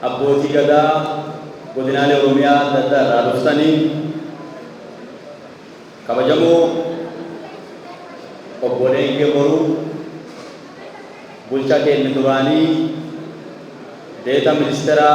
Abbootii Gadaa godinaalee Oromiyaa adda addaa irraa dhuftanii, kabajamoo Obbo Leenkee Boruu, bulchaa keenya duraanii, Deeta Ministeera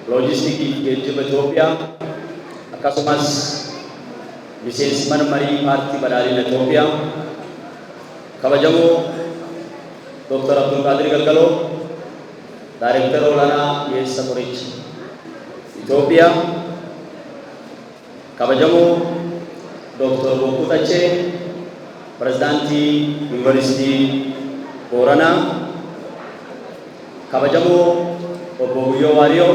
Loojistikii fi Geejjiba Itoophiyaa, akkasumas miseensi mana marii Paartii Badhaadhina Itoophiyaa, kabajamoo Dr. Abdulqaadir Galgaloo, Daayirektara Olaanaa Dhiyeessa Qoricha Itoophiyaa, kabajamoo Dr. Bokkuu Tachee, Pirezidaantii Yuunivarsiitii Booranaa, kabajamoo Obbo Guyyoo Waariyoo,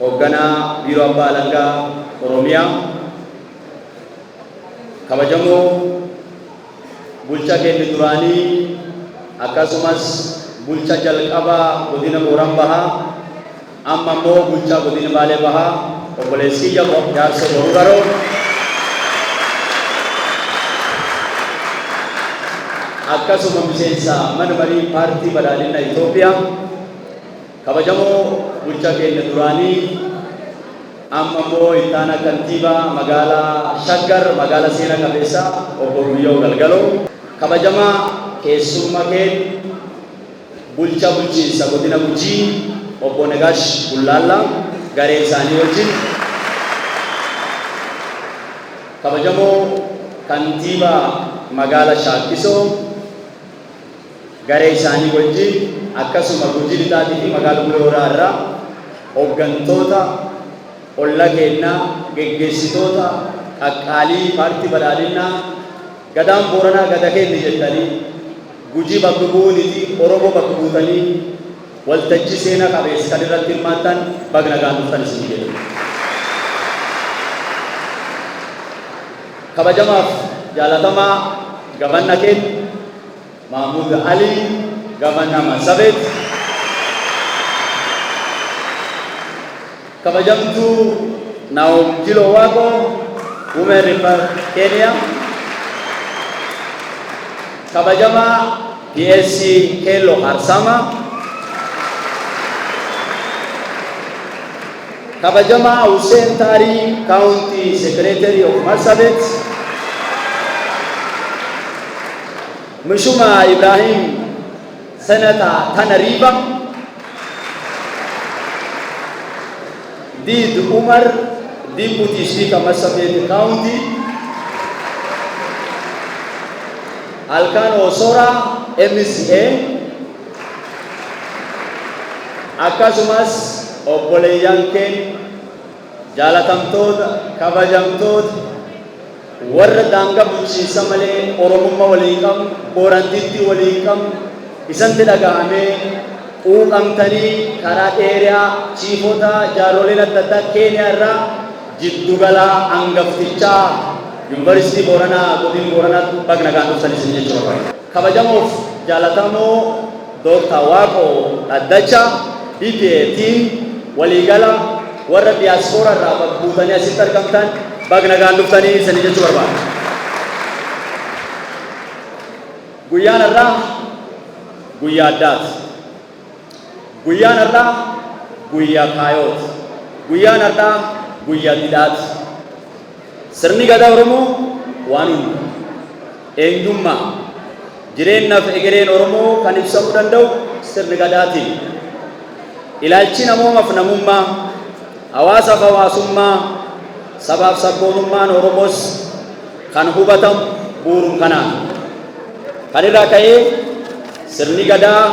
Hoogganaa Biiroo Abbaa Alangaa Oromiyaa, kabajamoo bulchaa keenya duraanii akkasumas bulchaa jalqabaa godina Booran Bahaa, amma immoo bulchaa godina Baalee Bahaa, obboleessi kiyya Jaarsoo Boruu Garoo, akkasuma miseensa mana marii Paartii Badhaadhina Itoophiyaa, kabajamoo bulchaa keenya duraanii, amma immoo ittaanaa kantiibaa magaalaa Shaggar, magaalaa seena qabeessa, Obbo Guyyoo Galgaloo, kabajamaa keessumma keenya, bulchaa bulchiinsa godina Gujii Obbo Nagaash Bullaallaa garee isaanii wajjin, kabajamoo kantiibaa magaala Shaakkisoo garee isaanii wajjin, akkasuma Gujii Lixaatii fi magaala Bulee Horaa irraa hooggantoota olla keenyaa, geggeessitoota qaqqaalii Paartii Badhaadhinnaa, Gadaan Booranaa gada keenya jettanii, Gujii bakka bu'uuniti Oromoo bakka buutanii waltajjii seenaa qabeessa kan irratti hirmaattan, baga nagaan dhuftan isinii jedha. Kabajamaaf jaalatamaa gabanna keenya Mahmud Ali, gabanna Marsabit, kabajamtuu Naom Jilo Waaqoo, Women Rep Kenya, kabajamaa PSC Kello Harsama, kabajamaa Hussein Taarii, County Secretary of Marsabit, Mheshimiwa Ibrahim, Senator Tana River, Did Umar, Deputy Speaker Marsabit County, Alkan Osora, MCA, akkasumas obboleeyyan keenya jaalatamtoota, kabajamtoota, warra daangaa bulchiinsa malee Oromummaa waliin qabnu, Boorantittii waliin qabnu, isanti dhaga'amee quuqamtanii karaa dheeraa chiefota jaarroleen adda addaa Keeniyaa irraa jiddugalaa hangaftichaa Yuunivarsiitii Booranaa, godina Booranaatti baga nagaan dhuftan isin jechuu barbaada. Kabajamoof jaalatamoo Dooktar Waaqoo Dhaddacha, BPA team, waliigala warra diyaaspooraa irraa bakka buutanii asitti argamtan, baga nagaan dhuftanii isin jechuu barbaada. Guyyaan har'aa guyyaa addaati. Guyyaan har'aa guyyaa kaayooti. Guyyaan har'aa guyyaa didhaati. Sirni Gadaa Oromoo waan hunda, eenyummaa, jireenyaaf egereen Oromoo kan ibsamuu danda'u sirni Gadaatiin. Ilaalchi namoomaaf namummaa, hawaasaaf hawaasummaa, sabaaf sabboonummaan Oromoos kan hubatamu bu'uurum kanaan. Kan irraa ka'ee sirni Gadaa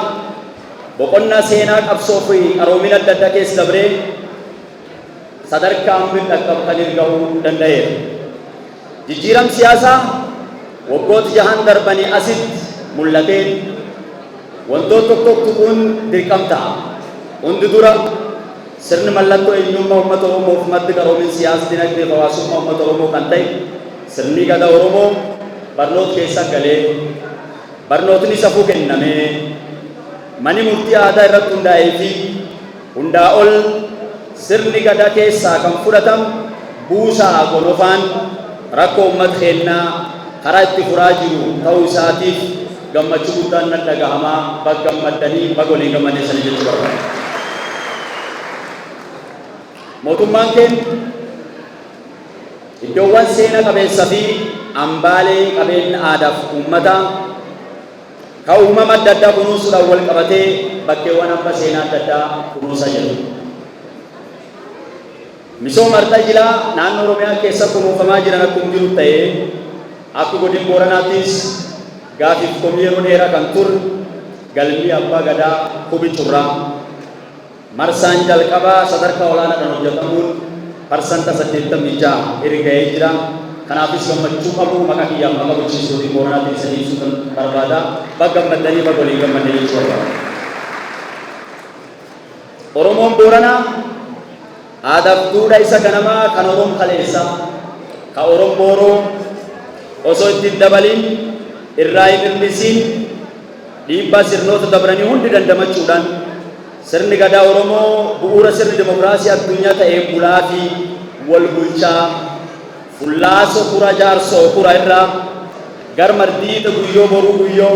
boqonnaa seenaa qabsoo fi qaroomina adda addaa keessa dabree sadarkaa amma dhaqqabu kan irra gahuu danda'eera. Jijjiiram siyaasaa waggoota jahan darbanii asitti mul'ateen wantoota tokko tokko tuquun dirqam ta'a. Hundi dura, sirni mallattoo eenyummaa uummata Oromoo fi maddi qaroomin siyaas dinagdee fi hawaasummaa uummata Oromoo kan ta'e sirni Gadaa Oromoo barnoota keessa galee, barnootni safuu kennamee, mani murtii aadaa irratti hundaa'ee fi hundaa ol sirni Gadaa keessaa kan fudhatamu buusaa gonofaan rakkoo uummata keenyaa karaa itti furaa jiru ta'uu isaatiif gammachuu guddaan nan dhagahamaa. Baga gammaddanii, baga waliin gammaddeessanii jechuu barbaada. Mootummaan keenya iddoowwan seena qabeessa fi hambaalee qabeenya aadaaf uummataa kan uumama adda addaa kunuunsuudhaan wal qabatee bakkeewwan hamba seenaa adda addaa kunuunsaa jiru. Misooma ardaa jilaa naannoo Oromiyaa keessa kunuunfamaa jiran akkuma jiru ta'ee, akka godin Booranaattis gaafiif komii yeroo dheeraa kan ture galmi abbaa gadaa Kubi Curraa marsaan jalqabaa sadarkaa olaanaadhaan hojjetamuun 86% irra ga'ee jira. Kanaafis gammachuu qabu maqaa kiyyaaf maqaa bulchiinsa godin Booranaatiin isin ibsuu kan barbaada. Baga gammaddanii, baga waliin gammadne jechuu barbaada. Oromoon Booranaa aadaaf duudhaa isa ganamaa kan Oromoo kaleessaa, kan Oromoo Booroo osoo ittiin dabalin, irraa hin hir'isiin, dhiibbaa sirnoota dabranii hundi dandamachuudhaan sirni gadaa Oromoo bu'uura sirni dimokiraasii addunyaa ta'ee bulaa fi wal bulchaa fullaaso kura jaarsoo kura irraa gar mardiita guyyoo boruu guyyoo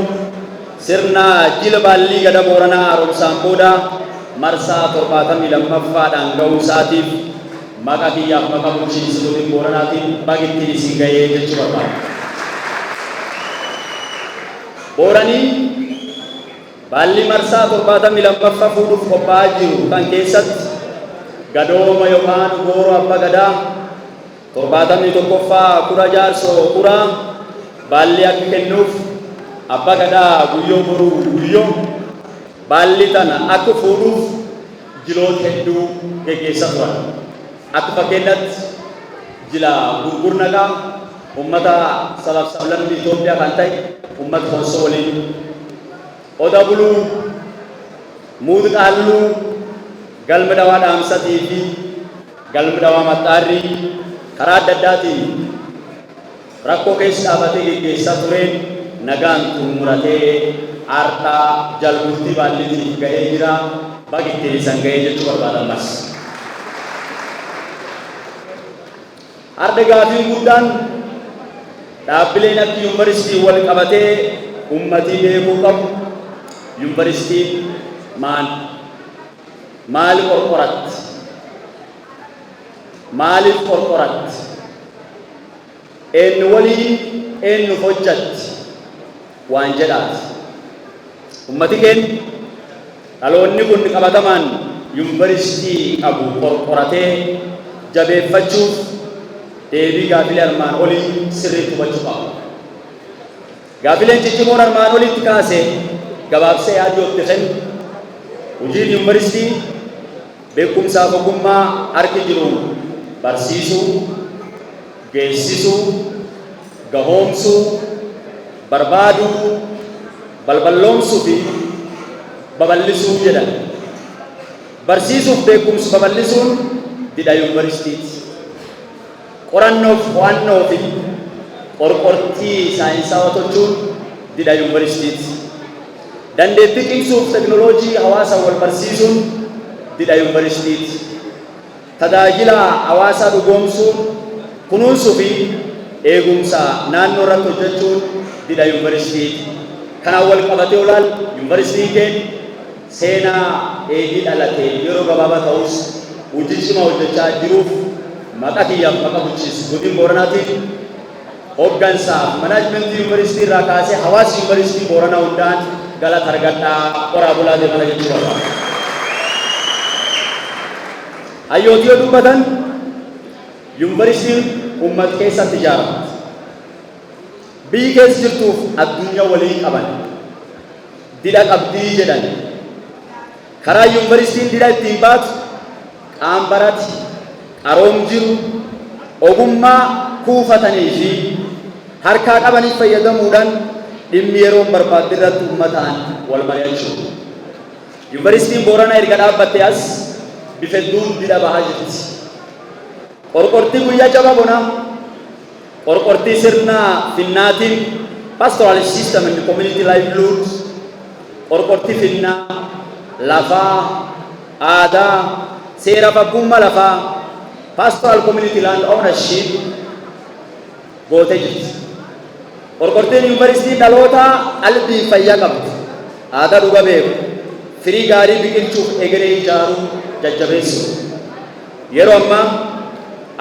sirna jila baallii gada Booranaa haaromsaan booda marsaa 72ffaadhaan ga'uu isaatiif maqaa kiyyaaf maqaa bulchiinsa godin Booranaatiin baga ittiin isin ga'ee jechuu barbaada. Booranii baalli marsaa 72ffaa fuudhuuf qophaa'aa jiru kan keessatti gadooma yookaan gooroo abbaa gadaa 71ffaa kura jaarsoo kura baalli akka kennuuf abbaa gadaa guyyoo boruu guyyoo baalli tana akka fuudhuuf jiloota hedduu geggeessaa turan. Akka fakkeenyatti jila gurgurnaqaa uummata sabaaf sablammii Itoophiyaa kan ta'e uummata Konsoo waliin, Oda Buluu, Muud Qaalluu, Galma Dawaa Dhaamsatii fi Galma Dawaa Maxxaarrii karaa adda addaatiin rakkoo keessa dhaabatee geggeessaa tureen nagaan xumuratee har'aa jalmurtii baalliitiif ga'ee jira. Baga ittiin isan ga'ee jechuu barbaada ammas. Har'a gaafiin guddaan dhaabbileen akka yuunivarsiitii wal qabatee uummatii beekuu qabu, yuunivarsiitiin maal? Maal qorqoratti? Maaliif qorqoratti? Eenyu waliin, eenyuuf hojjatti? Waan jedhaati. Ummati keenya dhaloonni kun qabatamaan yuunivarsiitii qabu qorqoratee jabeeffachuuf deebii gaafilee armaan olii sirriitti hubachuu qaba. Gaafileen ciccimoon armaan olitti kaase gabaabsee yaaduu itti kennu, hojiin yuunivarsiitii beekumsaaf ogummaa harki jiruun barsiisuu, geessisuu, gahoomsuu, barbaaduu, balballoomsuu fi babal'isuu jedhan. Barsiisuuf beekumsa babal'isuun didha yuunivarsiitiiti. Qorannoof qo'annoo fi qorqortii saayinsawaa tolchuun didha yuunivarsiitiiti. Dandeettii cimsuuf teknooloojii hawaasa wal barsiisuun didha yuunivarsiitiiti. Tajaajila hawaasaa dhugoomsuun, kunuunsuu fi eegumsa naannoo irratti hojjechuun didha yuunivarsiitiiti. Kanaan wal qabatee olaal yuunivarsiitiin keenya seenaa eegii dhalate yeroo gabaabaa ta'us hojii cimaa hojjechaa jiruuf maqaa kiyyaaf maqaa bulchiinsa godin Booranaatiin hooggansaaf manaajimentii yuunivarsiitii irraa kaasee hawaasa yuunivarsiitii Booranaa hundaan galata argadhaa, qoraa bulaa deemana jechuu barbaada. Hayyootii yoo dubbatan, yuunivarsiitiin uummata keessatti ijaaramti. Biyyi keessa jirtuuf addunyaa walii qaban. Didha qabdii jedhan. Karaa yuunivarsiitiin didha ittiin baatu qaam barati, qaroom jiru, ogummaa kuufatanii fi harkaa qabaniif fayyadamuudhaan dhimmi yeroon barbaadde irratti uummataan wal mari'achuu. Yuunivarsiitiin Booranaa erga dhaabbatte as bifa hedduun didha bahaa jirti. Qorqortii guyyaa jabaa bonaa, qorqortii sirna finnaatiin, pastoralist system and community livelihood, qorqortii finnaa, lafaa, aadaa, seera abbummaa lafaa, pastoral community land ownership gootee jirti. Qorqortiin yuunivarsiitiin dhaloota qalbii fayyaa qabdu, aadaa dhuga beeku, firii gaarii biqilchuuf egeree ijaaruu jajjabeessu. Yeroo ammaa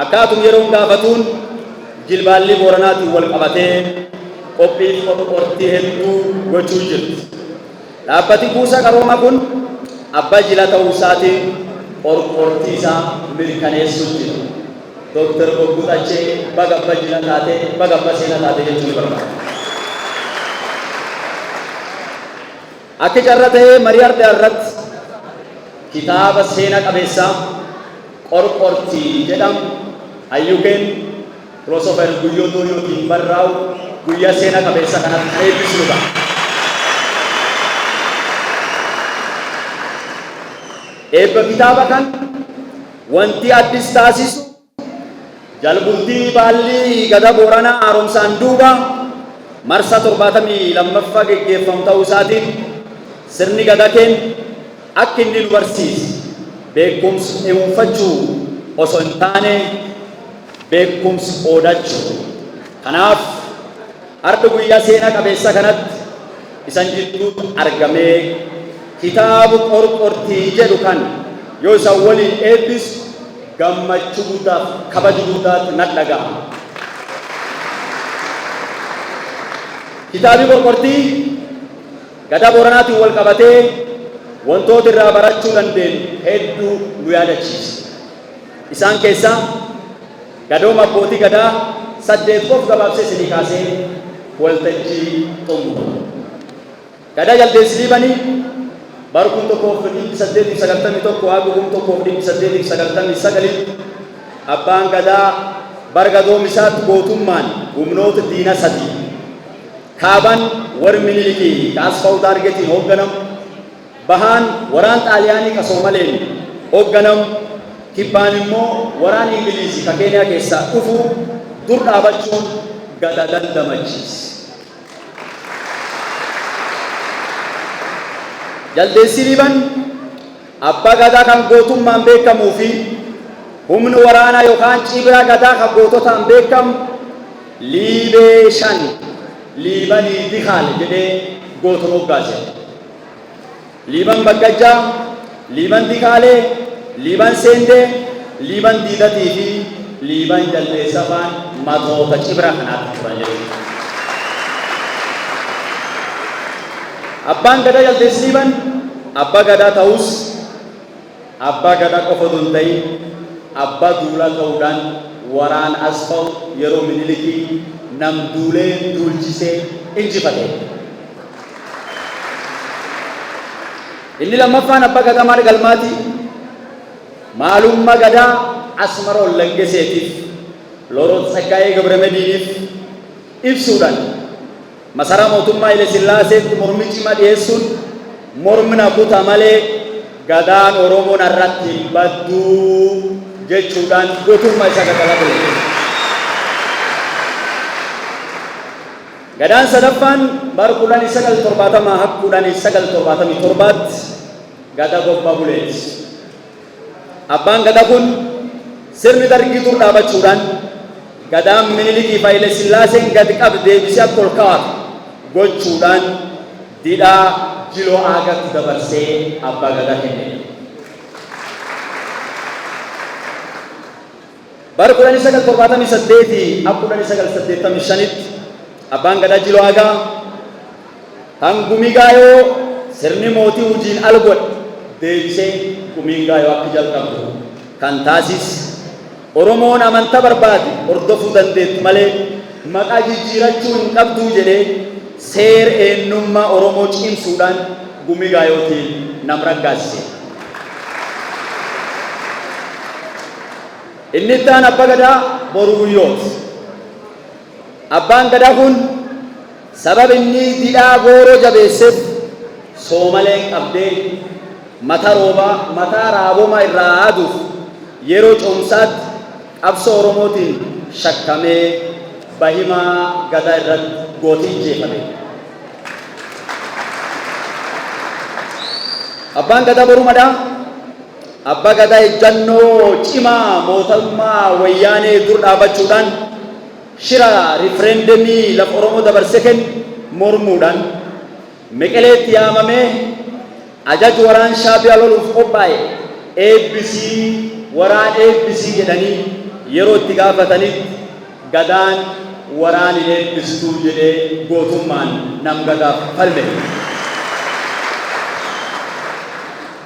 akkaatum yeroon gaafatuun jilbaallii Booranaatiin wal qabatee qophii qortii hedduu gochuu jirti. Dhaabbati kuusaa qaroomaa kun abbaa jila ta'uu isaatiin qorqortii isaa mirkaneessuu jira. Dooktar Bogguu Xachee baga abbaa jila taatee, baga abbaa seenaa taatee jechuun ni barbaada. Akka carra ta'ee marii ardaa irratti kitaaba seenaa qabeessaa Qorqortii jedhamu hayyuu Philosopher Guyyoo Dooyootiin barraa'u guyyaa seenaa qabeessa kanatti kan eebbisnu ta'a. Eebba kitaaba kan wanti addis taasisu jalbultii baallii Gadaa Booranaa haaromsaan duuba marsaa 72ffaa geggeeffamu ta'uu isaatiin, sirni Gadaa keenya akka inni nu barsiise beekumsa dhuunfachuu osoo hin taane beekumsa qoodachuu. Kanaaf har'a guyyaa seenaa qabeessa kanatti isan jidduutti argamee kitaaba Qorqortii jedhu kan yoo isan waliin eebbisu gammachuu guddaaf kabaja guddaatti nan dhaga'ama. Kitaabni Qorqortii Gadaa Booranaatiin wal qabatee wantoota irraa barachuu dandeenyu hedduu nu yaadachiisa. Isaan keessaa gadooma abbootii gadaa 8 qof gabaabsee isinii kaasee waltajjii xumura. Gadaa Jaldeessi Liibanii bara 1891 haga 1899tti abbaan gadaa bara gadoom isaatti gootummaan humnoota diina sadii, kaaban warri Minilikii ka Asfaw Daargetiin hoogganamu, bahaan waraan Xaaliyaanii ka Soomaleen hoogganamu, kibbaan immoo waraan Ingiliizii ka Keeniyaa keessaa dhufu dur dhaabachuun gada dandamachiise. Jaldeessi Liiban abbaa gadaa kan gootummaan beekamuu fi humni waraanaa yookaan cibra gadaa kan goototaan beekamu Liibee shan Liibanii Dikaal jedhee goota moggaase. Liiban Baggajjaa, Liiban Dikaalee, Liiban Seendee, Liiban Diidatii fi Liiban Jaldeessa faan matoota cibra kanaatti turan jechuudha. Abbaan gadaa Jaldeessi Liiban abbaa gadaa ta'us, abbaa gadaa qofa otoo hin ta'in abbaa duulaa ta'uudhaan waraan Asfaw yeroo Minilikii nam duulee duulchisee injifate. Inni lammaffaan abbaa gadaa Maal Galmaati. Maalummaa gadaa Asmaroon Laggeseetiif, Looroot Tsaggaayee Gabramediiniif ibsuudhaan masaraa mootummaa Haile Sillaaseetti mormii cimaa dhiyeessuun, mormi na kuta malee gadaan Oromoo narratti hin badduu jechuudhaan gootummaa isaa qaxalaa ture. Gadaan sadaffaan bara 1970 haga 1977tti gada Gobba Buleeti. Abbaan gadaa kun sirni Dargii dur dhaabachuudhaan gadaan Minilikii fi Haile Sillaaseen gadi qabe deebisee akka ol kaa'atu gochuudhaan didhaa Jiloo Aagaatti dabarsee abbaa gadaa kenne. Bara 1978 haga 1985tti abbaan gadaa Jiloo Aagaa kan Gumii Gaayoo sirni mootii hojiin al godhe deebisee Gumiin Gaayoo akka jalqabdu kan taasise, Oromoon amantaa barbaade hordofuu dandeettu malee maqaa jijjiirachuu hin qabduu jedhee seera eenyummaa Oromoo cimsuudhaan Gumii Gaayootiin nam raggaasise. Inni itti aanu abbaa gadaa Boruu Guyyooti. Abbaan gadaa kun sababa inni didhaa gooroo jabeesseef Soomaleen qabdee mataa roobaa mataa raabomaa irraa haaduuf yeroo ce'umsaatti qabsoo Oromootiin shakkamee bahimaa gadaa irratti gootii ijjeefame. Abbaan gadaa Boruu Madaa abbaa gadaa ejjannoo cimaa mootummaa Wayyaanee dur dhaabachuudhaan shira rifereendemii lafa Oromoo dabarse kennu mormuudhaan Meqeleetti yaamamee ajaju waraan Shaabiyaa loluuf qophaa'e. Eebbisii, waraan eebbisii jedhanii yeroo itti gaafatanitti Gadaan waraan hin eebbistuu jedhee gootummaan nam Gadaaf falme.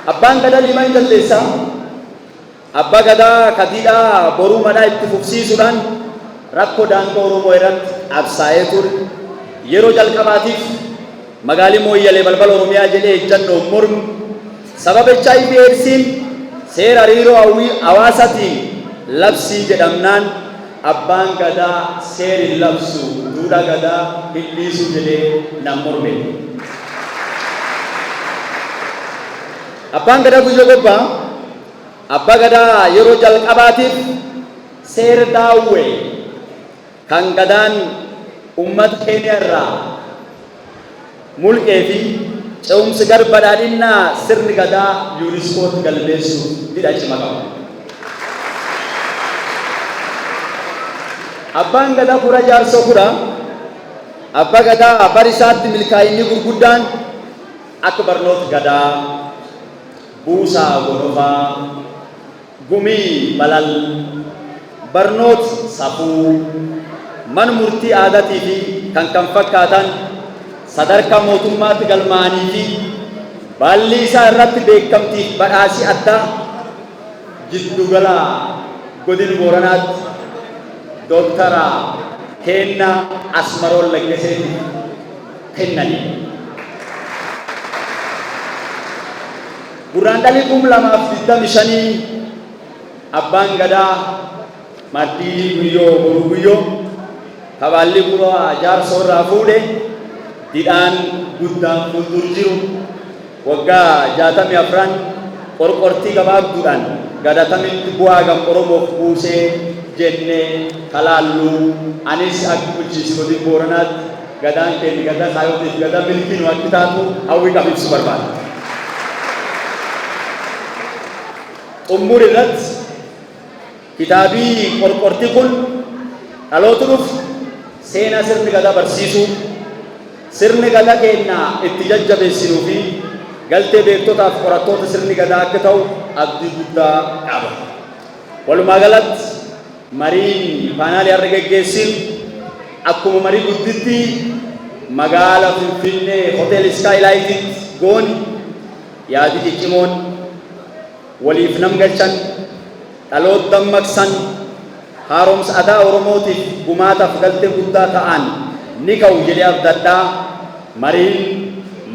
Abbaan Gadaa Liiban Jaldeessaa Abbaa Gadaa ka didhaa boruu madhaa itti fufsiisuudhaan rakkoo daangaa Oromoo irratti qabsaa'ee ture. Yeroo jalqabaatiif magaalii Mooyyalee balbala Oromiyaa jedhee ejjannoon morme. Sababa hiv AIDSiin seera hariiroo hawaasatiin labsii jedhamnaan Abbaan Gadaa seer hin labsu, duudhaa Gadaa hin dhiisuu jedhee nam morme. Abbaan Gadaa Guyyoo Gobbaa Abbaa Gadaa yeroo jalqabaatiif seera daawwee kan Gadaan ummata Keeniyaa irraa mulqee fi ce'umsi gar badhaadhinnaa sirni Gadaa Yuuniskootti galmeessuuf didha cima qaba. Abbaan Gadaa Kura Jaarsoo Kura Abbaa Gadaa bar isaatti milkaa'inni gurguddaan akka barnoota Gadaa, Buusaa Gonofaa, Gumii Balal, barnoot safuu, man murtii aadatii fi kan kan fakkaatan sadarkaa mootummaatti galmaa'anii fi baallii isaa irratti beekamtiif badhaasii addaa jiddugala Godin Booranaatti Dooktara Keennaa Asmaroon Laggaseetiif kennani. Gurraandhalii 2025 Abbaan Gadaa Maddii Guyyoo Boruu Guyyoo ka baallii Kuraa Jaarsoo irraa fuudhe didhaan guddaan fuuldur jiru waggaa 64n qorqortii gabaabduudhaan gadatamitti bu'aa gam Oromoof buusee jennee ka laalluu anis akka bulchiinsi godin Booranaatti Gadaan keenni Gadaa kaayootiif Gadaa milkii nu akki taatu hawwii qab ibsu barbaada. Xummur irratti kitaabii qorqorti kun dhalootu dhufu seenaa sirni Gadaa barsiisuu, sirni Gadaa keenna itti jajjabeessinuu fi galtee beektotaaf qorattoota sirni Gadaa akka ta'u abdii guddaa qaba. Walumaa galatti mariin paanaalii har'a geggeessinu akkuma marii guddittii magaala Finfinnee Hotel Skylight'tti goone yaadi ciccimoon waliif nam galchan, dhaloota dammaqsan, haaromsa adaa Oromootiif gumaataaf galtee guddaa ta'an ni ka'u jedhee abdadha. Mariin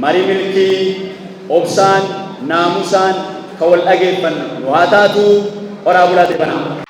marii milkii, obsaan, naamusaan ka wal dhageeffannu nu haa taatu. Horaa bulaa deebanaa.